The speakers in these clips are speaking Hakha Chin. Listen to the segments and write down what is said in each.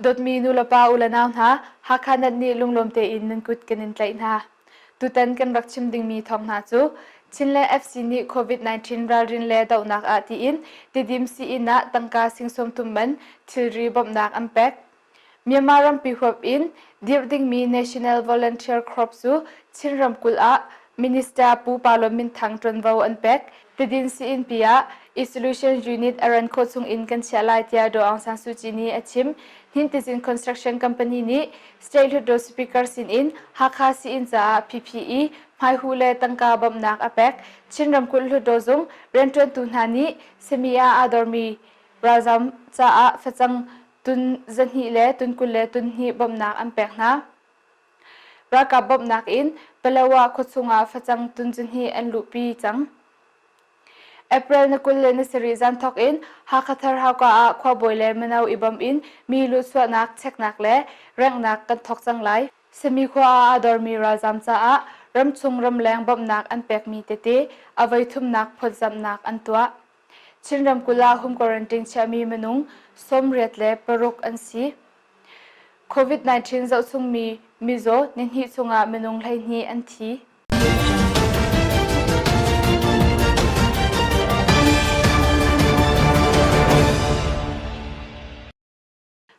Dawtmi nulepa u le nau hna, Hakha Nat nih lunglawm tein nan kut kan in tlaih hna. Tutan kan rak chim dingmi thawng hna cu Chinland FC nih COVID-19 ralrin le dohnak ah tiin Tidim sii-inn ah tangka sing 30 man thilri bawmhnak an pek. Myanmar rampi huap in dirh dingmi National Volunteer Corps cu Chin ramkulh ah Minister Pu Pa Lawm Min Thang ṭuanvo an pek. Tidin sii-innpi ah Isolation Unit a ran khawh chung in kan chiah lai tiah Daw Aung San Suu Kyi nih a chim. Hnin Construction Company nih State Hluttaw Speaker sin in Hakha sii-inn caah PPE, hmaihuh le tangka bawmhnak a pek. Chin ramkulh Hluttaw zung rianṭuantu hna nih semi ah aa dormi ralzam caah facang tun 200 le tun 22 bawmhnak an pek hna. Ralkap bawmhnak in Palawa khuachung ah facang tun 2 an luhpi cang. April ni 27 zan thawk in Hakha Thar Hauka ah khuabawi le mino i bawmh in mi luhchuahnak, cheknak le renghnak kan thawk cang lai. Sami khua ah aa dormi ralzaam caah ramchung ramleng bawmhnak an pekmi tete a voi thumnak phawtzamhnak an tuah. Chin ramkulh ah home quarantine chiahmi minung 86 an si. COVID-19 zohchungmi mizaw nihnih chungah minung 12 an thi.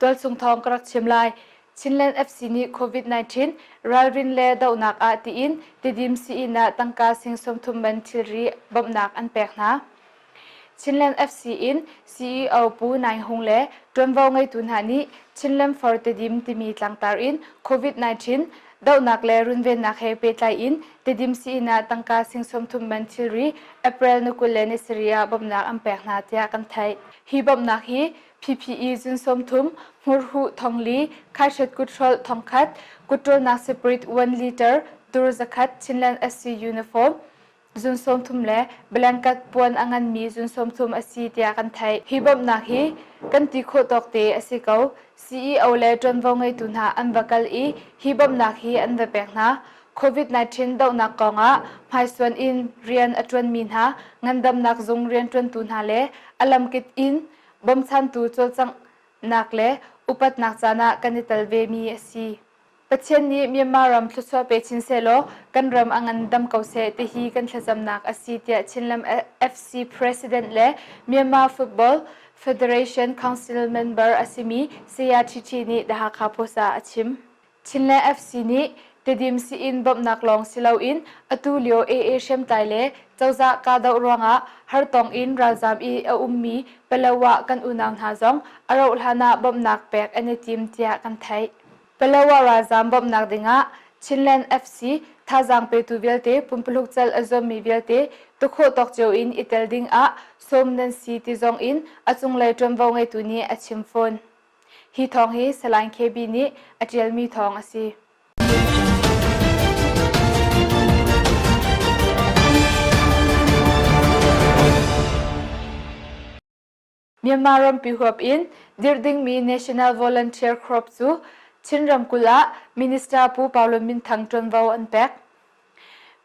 Tualchung thawng ka rak chim lai. Chinland FC nih COVID-19 ralrin le dohnak ah tiin Tidim sii-inn ah tangka sing 30 man thilri bawmhnak an pek hna. Chinland FC in CEO Pu Naing Hung le ṭuanvo ngeitu hna nih Chinland for Tedim timi tlangtar in COVID-19 dohnak le runvennak he pehtlai in Tedim sii-inn ah tangka sing 30 man thilri April ni 27 ah bawmhnak an pek hna tiah kan theih. Hi bawmhnak hi PPE zun 30, hmurhuh 4,000, khaihret kuthrolh 1,000, kutṭawlnak spirit 1 liter, dur 100, Chinland SC uniform, zun 30 le blanket puan a nganmi zun 30 a si tiah kan theih. Hi bawmhnak hi kan ti khawh tawk te a si ko. CEO le ṭuanvo ngeitu hna an va kal i hi bawmhnak hi an va pek hna. COVID-19 dohnak kongah hmaisuan in rian a ṭuanmi hna, ngandamnak zung rianṭuantu hna le a lamkip in bawmchantu cawlcanghnak le upatnak caan ah kan i tel vemi a si. Pathian nih Myanmar ram thluachuah pe chin sehlaw kan ram a ngandam ko seh tihi kan thlacamnak a si tiah Chinlam FC President le Myanmar Football Federation Council member a simi Saya Ṭhi nih The Hakha Post ah a chim. Chinland FC nih Tedim sii-inn bawmhnak lawng si loin atu lio AA hriamtlai le cozah kahdoh ruangah hartong in ralzaam i a ummi Palawa kan unau hna zong a rauhhlan ah bawmhnak pek an i tim tiah kan theih. Palawa ralzaam bawmhnak dingah Chinland FC thazaang petu vialte pumpuluk cal a zuammi vialte tukhawh tawk cio in i tel dingah sawm nan si ti zong in a cunglei ṭuanvo ngeitu nih a chim fawn. Hi thawng hi Salai KB nih a ṭialmi thawng a si. Myanmar rampi huap in dirh dingmi National Volunteer Corps cu Chin ramkulh ah Minister Pu Pau Lun Min Thang ṭuanvo an pek.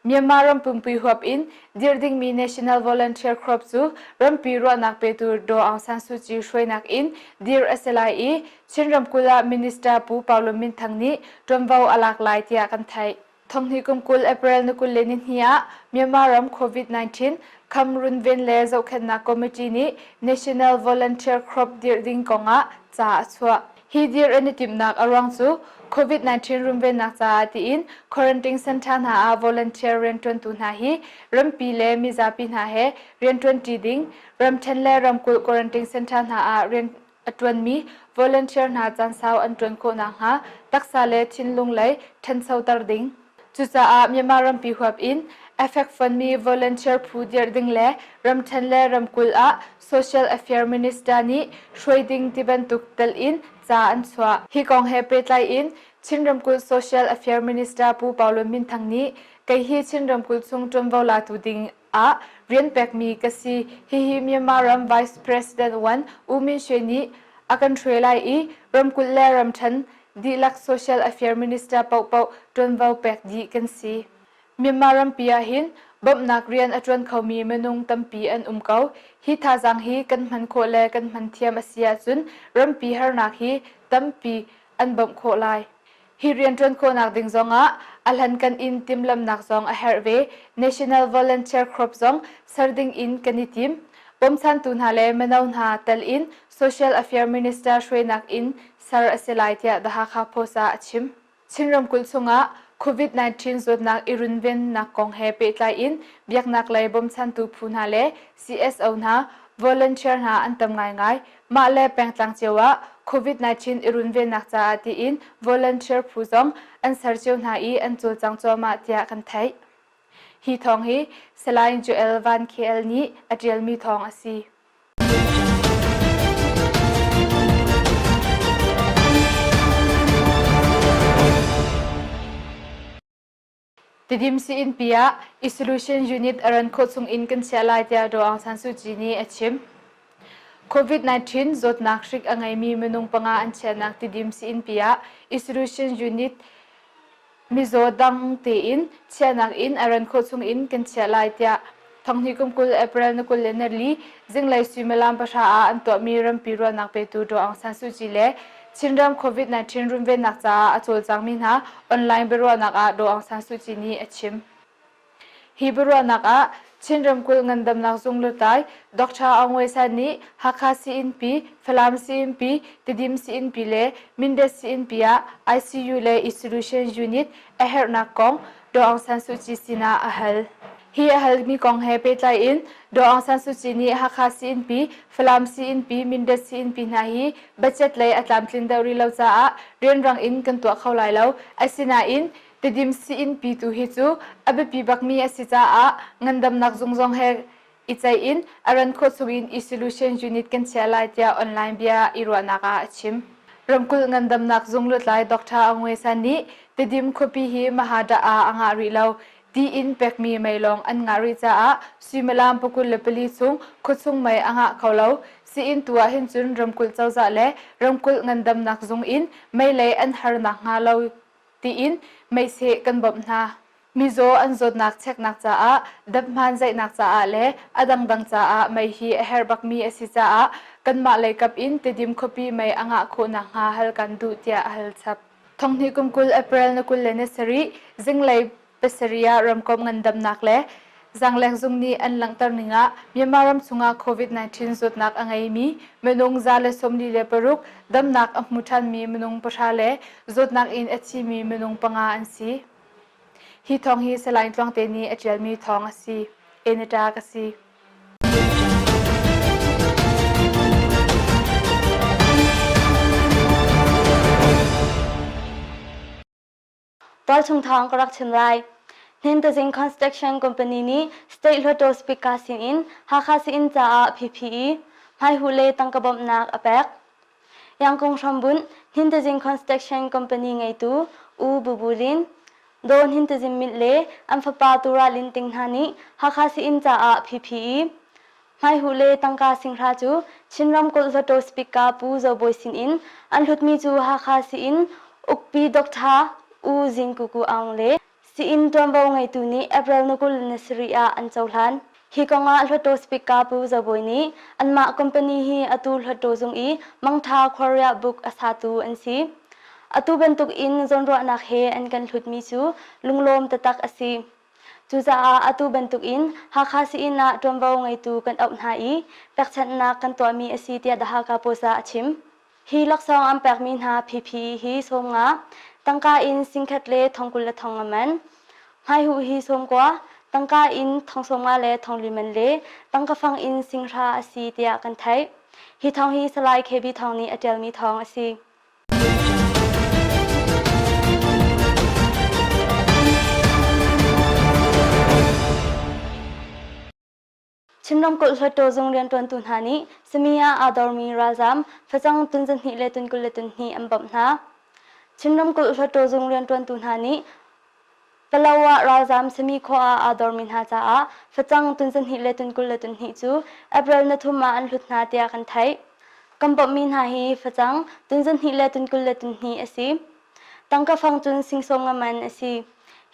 Myanmar ram pumpi huap in dirh dingmi National Volunteer Corps cu rampi ruahnak petu Daw Aung San Suu Kyi hruainak in dirh a si lai i Chin ramkulh ah Minister Pu Pau Lun Min Thang nih ṭuanvo a lak lai tiah kan theih. Thonghnih kum 20 April ni 22 ah Myanmar ram COVID-19 kham runven le zohkhenhnak committee nih National Volunteer Corps dirh ding kongah ca a chuah. Hi dirh an i timhnak a ruang cu COVID-19 runvennak caah tiin quarantine center hna ah volunteer rianṭuantu hna hi rampi le mizapi hna he rianṭuanṭi ding, ramṭhen le ramkulh quarantine center hna ah rian a ṭuanmi volunteer hna caan sau an ṭuan khawh nakhnga taksa le thinlung lei ṭhanchoter ding. Cucaah Myanmar rampi huap in a fekfuanmi volunteer phu dirh ding le ramṭhen le ramkulh ah Social Affair Minister nih hruai ding tibantuk telh in ca an chuah. Hi kong he pehtlai in Chin ramkulh Social Affair Minister Pu Pau Lun Min Thang nih kei hi Chin ramkulh chung ṭuanvo latu ding ah rian pekmi ka si. Hihi Myanmar ram Vice President One U Min Shwe nih a kan hruai lai i ramkulh le ramṭhen dihlak Social Affair Minister paohpaoh ṭuanvo pek dih kan si. Myanmar rampi ah hin Bawmhnak rian a ṭuan khomi minung tampi an um ko. Hi thazaang hi kan hman khawh le kan hman thiam a si ahcun rampi harnak hi tampi an bawmh khawh lai. Hi rianṭuan khawhnak ding zongah a hlankan in timhlamhnak zong a herh ve. National Volunteer Corps zong ser ding in kan i tim. Bawmchantu hna le mino hna tel in Social Affairs Minister hruainak in ser a si lai tiah The Hakha Post ah a chim. Chin ramkulh chungah COVID-19 zawtnak i runvennak kong he pehtlai in biaknak lei bawmchantu phu hna le CSO hna, volunteer hna an tam ngaingai. Mah le pengtlang cio ah COVID-19 i runvennak caah tiin volunteer phu zong an ser cio hna i an cawlcang cuahmah tiah kan theih. Hi thawng hi Salai Joel Van KL nih a ṭialmi thawng a si. Tidim sii-innpi ah Isolation Unit a ran khawh chung in kan chiah lai tiah Daw Aung San Suu Kyi nih a chim. COVID-19 zawtnak hrik a ngeimi minung panga an chiahnak Tidim sii-innpi ah Isolation Unit mizaw dang tein chiahnak in a ran khawh chung in kan chiah lai tiah thonghnih kum 20 April ni 24 zinglei suimilam pahra ah an tuahmi rampi ruahnak petu Daw Aung San Suu Kyi le Chinram COVID-19 runvennak caah a cawlcangmi hna online biaruahnak ah Daw Aung San Suu Kyi nih a chim. Hi biaruahnak ah Chin ramkulh ngandamnak zung lutlai Dr. Aung Wei San nih Hakha Sii-innpi, Falam Sii-innpi, Tidim Sii-innpi le Mindat Sii-innpi ah ICU le Isolation Unit a herhnak kong Daw Aung San Suu Kyi sinah a hal. Hi a halmi kong he pehtlai in Daw Aung San Suu Kyi nih Hakha Sii-innpi, Falam Sii-innpi, Mindat Sii-innpi hna hi budget lei a tlamtlin deuh rih lo caah rianrang in kan tuah kho lai lo. Asinain Tidim sii-inn pitu hi cu a biapi bakmi a si caah ngandamnak zung zong he i ceih in a ran khawh chungin e-solution unit kan chiah lai tiah online bia i ruahnak ah a chim. Ramkulh ngandamnak zung lutlai Dr. Aung Ngwe San nih Tidim khuapi hi Mahadah ah a ngah rih lo. Tiin pekmi mei lawng an ngah rih caah suimilam 24 chung khuachung mei a ngah kho lo. Sii-inn tu ah hin cun ramkulh cozah le ramkulh ngandamnak zung in mei lei an har nakhnga lo tiin meiseh kan bawmh hna. Mizaw an zawtnak cheknak caah, daphman zaihnak caah le a dangdang caah mei hi a herh bakmi a si caah kanmah lei kap in Tidim khuapi mei a ngah khawh nakhnga hal kan duh tiah a hal chap. Thonghnih kum 20 April na 27 zinglei pasarih ah ramkomh ngandamnak le zaanglek zung nih an langhter ning ah Myanmar ram chungah COVID-19 zawtnak a ngeimi minung 146 damnak a hmu ṭhanmi minung pahra le zawtnak in a thimi minung panga an si. Hi thawng hi Salai Tluangte nih a ṭialmi thawng a si. Enita ka si. Tualchung thawng ka rak chim lai. Hnintazing Construction Company nih State Hluttaw Speaker sinin Hakha Sii-inn caah PPE, hmaihuh le tangka bawmhnak a pek. Yangkung hrambunh Hnintazing Construction Company ngeitu U Bu Bu Lin, Daw Hnintazin Mint le an fapa Tura Lin Ting hna nih Hakha Sii-inn caah PPE, Hmaihuh le tangka singhra cu Chin ramkulh Hluttaw Speaker Pu Zo Bawi sin in an hlutmi cu Hakha sii-inn ukpi Doctor U Zing Kuku Aung le sii-inn ṭuanvo ngeitu nih April ni 27 ah an cohlan. Hi kong ah Hluttaw Speaker Pu Zo Bawi nih anmah company hi atu Hluttaw zung i Mangtha khuariah buk a satu an si. Atu bantuk in zawnruahnak he an kan hlutmi cu lunglawm taktak a si. Cucaah atu bantukin Hakha sii-inn ah ṭuanvo ngeitu kan auh hna i pekchanhnak kan tuahmi a si tiah The Hakha Post ah a chim. Hi laksawng an pekmi hna PPE hi sawmnga, tangka in singkhat le thongkul le thong a man. Hmaihuh hi sawmkua, tangka in thong sawmnga le thongli man le tangka fang in singhra a si tiah kan theih. Hi thawng hi Salai KB Thawng nih a ṭialmi thawng a si. Chin ramkulh Hluttaw zung rianṭuantu hna nih sami ah aa dormi ralzaam facang tun zahnih le tun 20 le tun hnih an bawmh hna. Chin ramkulh Hluttaw zung rianṭuantu hna nih Palaw ah ralzaam sami khua ah aa dormi hna caah facang tun zahnih le tun 20 le tun hnih cu April ni thum ah an hlut hna tiah kan theih. Kan bawmhmi hna hi facang tun zahnih le tun 20 le tun hnih a si. Tangka fang cun sing sawm nga man a si.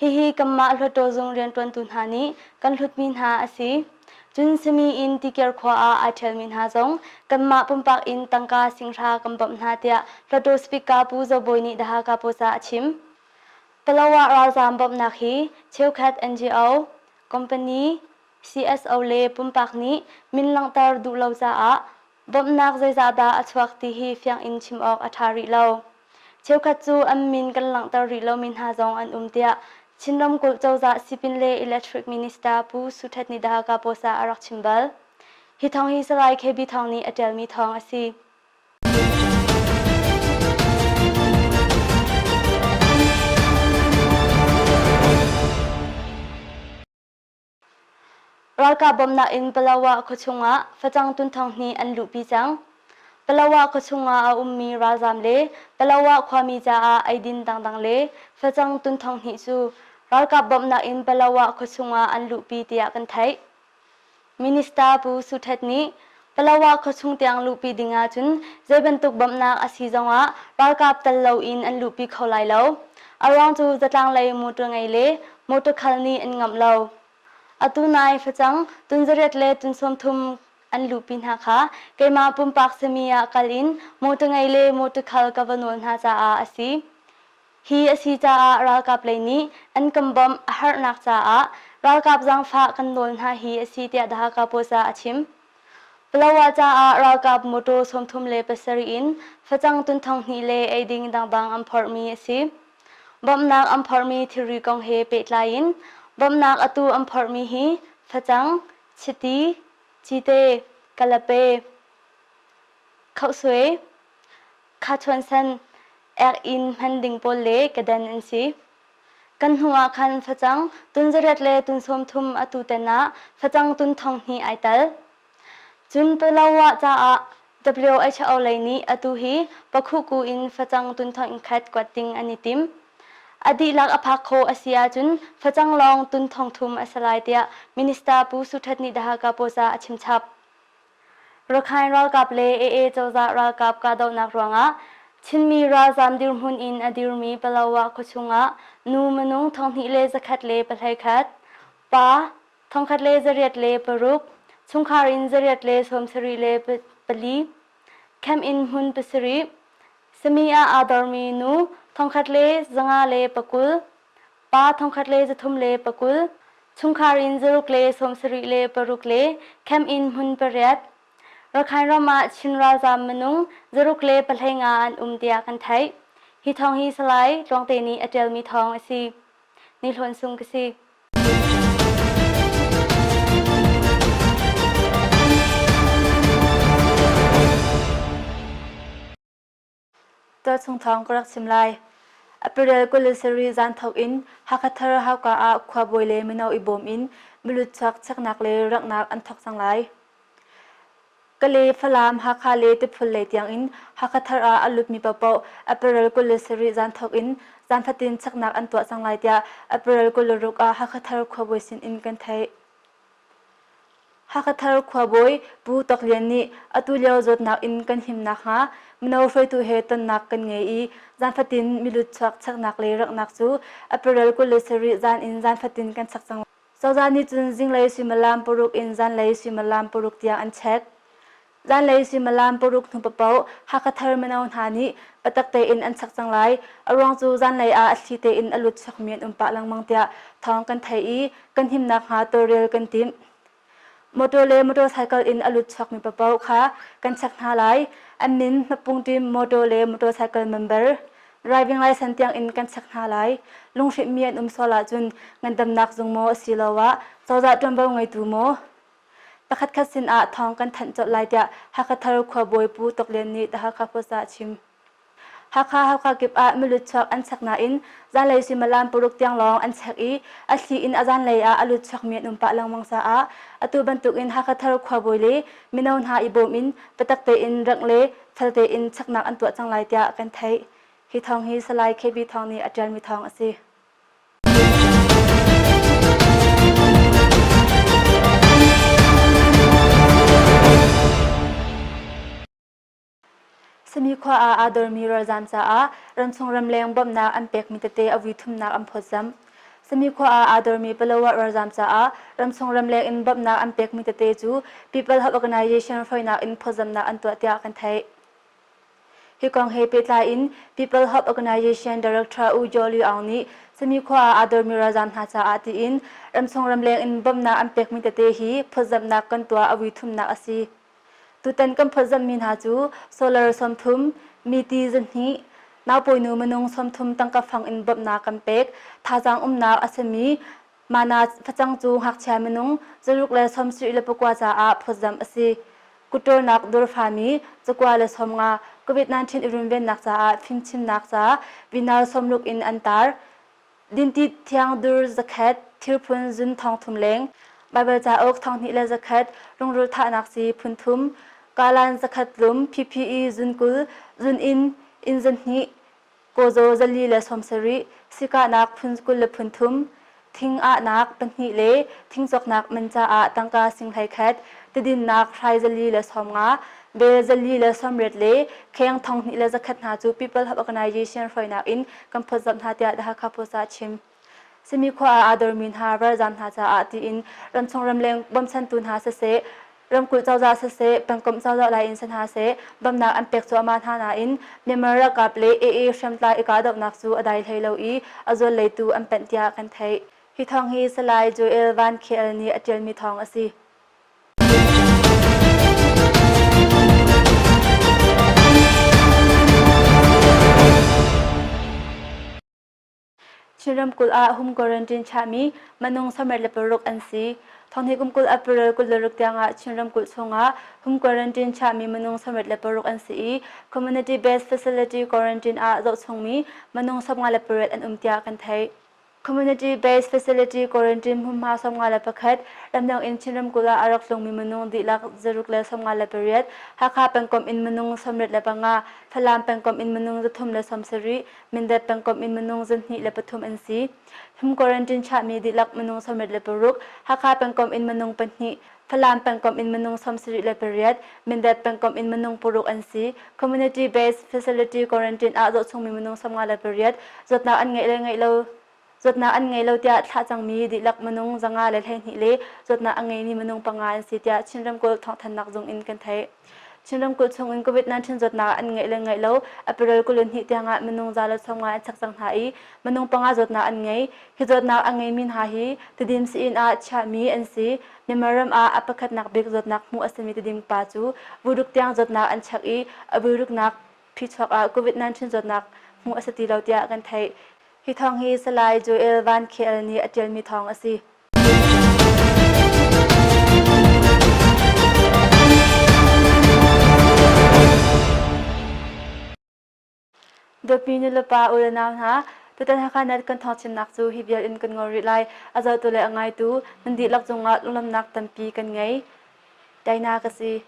Hihi kanmah Hluttaw zung rianṭuantu hna nih kan hlutmi hna a si. Cun Sami in Tikir khua ah aa ṭhialmi hna zong kanmah pumpak in tangka singhra kan bawmh hna tiah Hluttaw Speaker Pu Zo Bawi nih The Hakha Post ah a chim. Palawa ralzaam bawmhnak hi cheukhat NGO, company, CSO le pumpak nih min langhter duh lo caah Bawmhnak zeizahdah a chuak ti hi fiang in chim awk a ṭha rih lo. Cheukhat cu an min kan langhter rih lomi hna zong an um tiah Chin ramkulh cozah sipin le Electric Minister Pu Su Htet nih Dhaka Post ah a rak chim bal. Hi thawng hi Salai KB Thawng nih a ṭialmi thawng a si. Ralkap bawmhnak in Palawa khuachung ah facang tunthong hnih an luhpi cang. Palawa khuachung ah a ummi ralzaam le Palawa khuami caah eidin dangdang le facang tunthong hnih cu ralkap bawmhnak in Palawa khuachung ah an luhpi tiah kan theih. Minister Pu Su Htet nih Palawa khuachung tiang luhpi ding ahcun zei bantuk bawmhnak a si zongah ralkap tel loin an luhpi kho lai lo. A ruang cu zatlang lei motor ngei le motor khal nih an ngamh lo. Atu nai facang tun zariat le tun 30 an luhpi hna kha keimah pumpak sami ah kal in motor ngei le motor khal ka va nawl hna caah a si. Hi a si caah ralkap lei nih an kan bawmh a harnak caah ralkap zaangfah kan nawl hna hi a si tiah The Hakha Post ah a chim. Palawa caah ralkap mawṭaw 37 in facang tun thong hnih le eiding dangdang an phorhmi a si. Bawmhnak an phorhmi thilri kong he pehtlai in bawmhnak atu an phorhmi hi facang, chiti, cite, kalape, khohsuai, khachuansan, ek-inn hman ding pawl le kedan an si. Kan hnu ah khan facang tun zariat le tun 30 atu ten ah facang tun thong hnih ai tel. Cun Palawa caah WHO lei nih atu hi Pakhuku in facang tun thong khat kuat ding an i tim. A dihlak a phak khawh a si ahcun facang lawng tun thong thum a si lai tiah Minister Pu Su Htet nih The Hakha Post ah a chimchap. Rakhine ralkap le AA cozah ralkap kahdohnak ruangah Chinmi ralzaam dirhmun in a dirmi Palawa khuachung ah nu minung 2101, pa 1806, chungkhar in 874, camp in hmun pasarih, sami ah aa dormi nu 1520, pa 1320, chungkhar in zaruk le 76 le camp in hmun pariat, Rakhine ram ah Chin ralzaam minung zaruk le pahleinga an um tiah kan theih. Hi thawng hi Salai Tluangte nih a ṭialmi thawng a si. Ni Hlawn Sung ka si. Tualchung thawng ka rak chim lai. April 27 zan thawk in Hakhathar hauka ah khuabawi le mino i bawm in milut chuak cheknak le ranghnak an thawk cang lai. Kale, Falam, Hakha le Tiphul lei tiang in Hakhathar ah a lutmi paohpaoh April 27 zan thawk in zan fatin cheknak an tuah cang lai tiah April 26 ah Hakhathar khuabawi sin in kan theih. Hakhathar khuabawi Pu Tawk Lian nih atu lio zawtnak in kan him nakhnga mino hruaitu he tonnak kan ngei i zan fatin milut chuak cheknak le ranghnak cu April 27 zan in zan fatin kan chek cang. Cozah nih cun zinglei suimilam paruk in zanlei suimilam paruk tiang an chek. Zanlei suimilam paruk hnu paoh Hakhathar mino hna nih biatak tein an chek cang lai. A ruang cu zanlei ah a thli tein a lut chokmi an um pah lengmang tiah thawng kan theih i kan him nakhnga tawlrel kan timh. Motor le motorcycle in a lut chokmi paoh kha kan chek hna lai. An min hmapung team motor le motorcycle member driving license tiang in kan chek hna lai. Lunghrinhmi an um sual ahcun ngandamnak zung maw asiloah cozah ṭuanvo ngeitu maw Pakhatkhat sinah thawng kan thanh colh lai tiah Hakhathar khuabawi Pu Tawk Lian nih The Hakha Post ah a chim. Hakha hauka kip ah milut chuak an chek nain zanlei suimilam paruk tiang lawng an chek i a thli in a zanlei ah a lut chuakmi an um pah lengmang caah atu bantukin Hakhathar khuabawi le mino hna i bawm in biatak tein rengh le fel tein cheknak an tuah cang lai tiah kan theih. Hi thawng hi Salai KB Thawng nih a ṭialmi thawng a si. Sami khua ah aa dormi ralzaam caah ramchung ramleng bawmhnak an pekmi tete a vui thumnak an phawtzamh. Sami khua ah aa dormi Palawa ralzaam caah ramchung ramleng in bawmhnak an pekmi tete cu People Hope Organization hruainak in phawtzamhnak an tuah tiah kan theih. Hi kong he pehtlai in People Hope Organization Director U Jaw Liu Aung nih Sami khua ah aa dormi ralzaam hna caah tiin ramchung ramleng in bawmhnak an pekmi tete hi phawtzamhnak kan tuah a vuithumnak a si. Tutan kan phawtzamhmi hna cu solar 30, miti 200, naupawinu minung 30 tangka fang in bawmhnak kan pek, thazaang umnak a simi mana facang cu ngakchia minung 674 caah phawtzamh a si. Kutṭawlnak durfami 190 COVID-19 i runvennak caah fimchimnak ca vinar 60 in an tar. Dinti thiang dur zakhat, thirphun zun 3000 leng, Baibal cauk 2100, rungrul thahnak sii phun thum, kalan zakhat tlum, PPE zun 20, zun inn, inn 200, kawzaw 470, sikahnak phun 20 le phun thum, thing ahnak pahnih le thing cawknak man caah tangka sing 11, tidinnak hrai 450, bel 480 le kheng 2100 hna cu People Hub Organization hruainak in kan phawtzamh hna tiah The Hakha Post ah a chim. Simi khua ah aa dormi hna ralzaam hna caah tiin ramchung ramleng bawmchantu hna siseh, ramkulh cozah siseh, pengkomh cozah lai in si hna seh, bawmhnak an pek cuahmah hna nain Myanmar ralkap le AA hriamtlai i kahdohnak cu a dai hlei lo i a zual lei tu an panh tiah kan theih. Hi thawng hi Salai Joel Van KL nih a ṭialmi thawng a si. Chin ramkulh ah home quarantine chahmi minung 36 an si. Thonghnih kum 20 April 26 tiangah Chin ramkulh chungah home quarantine chahmi minung 66 an si i community based facility quarantine ah zohchungmi minung 58 an um tiah kan theih. Community Based Facility Quarantine hmunhma 51, ramdang in Chin ramkulh ah a rak tlungmi minung dihlak 658, Hakha pengkomh in minung 95, Falam pengkomh in minung 370, Mindat pengkomh in minung 203 an si. Hum quarantine chahmi dihlak minung 96, Hakha pengkomh in minung pahnih, Falam pengkomh in minung 78, Mindat pengkomh in minung paruk an si. Community Based Facility Quarantine ah zohchungmi minung 58, zawtnak an ngeih le ngeih lo zawtnak an ngei lo tiah thlah cangmi dihlak minung 112 le zawtnak a ngeimi minung panga an si tiah Chin ramkulh thawngthanhnak zung in kan theih. Chin ramkulh chung in COVID-19 zawtnak an ngeih le ngeih lo April 22 tiang ah minung 150 an chek cang hna i minung panga zawtnak an ngei. Hi zawtnak a ngeimi hna hi Tidim sii-inn ah chiahmi an si. Myanmar ram ah a pakhatnak bik zawtnak hmuh a simi Tidim pa cu vuruk tiang zawtnak an chek i a vuruknak phichuak ah COVID-19 zawtnak hmuh a si ti lo tiah kan theih. Hi thawng hi Salai Joel Van KL nih a ṭialmi thawng a si. Dawtmi nulepa u le nau hna, tutan Hakha Net kan thawngchimnak cu hi vial in kan ngol rih lai. A zohtu le a ngaitu nan dihlak cungah lunglawmhnak tampi kan ngei. Daina ka si.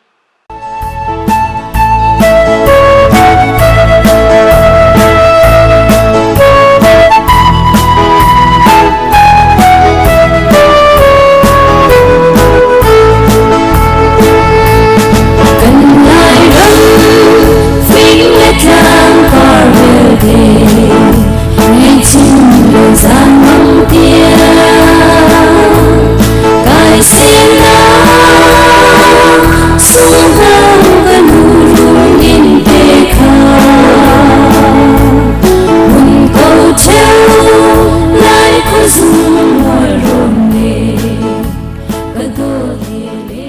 Kan Lairam fing le tlang par vialte ngaihchim le zaangmang tiang kai sinak sunghang ka nu rung in te kha mun ko theu lai khuazung mual rom ne ka dawt le.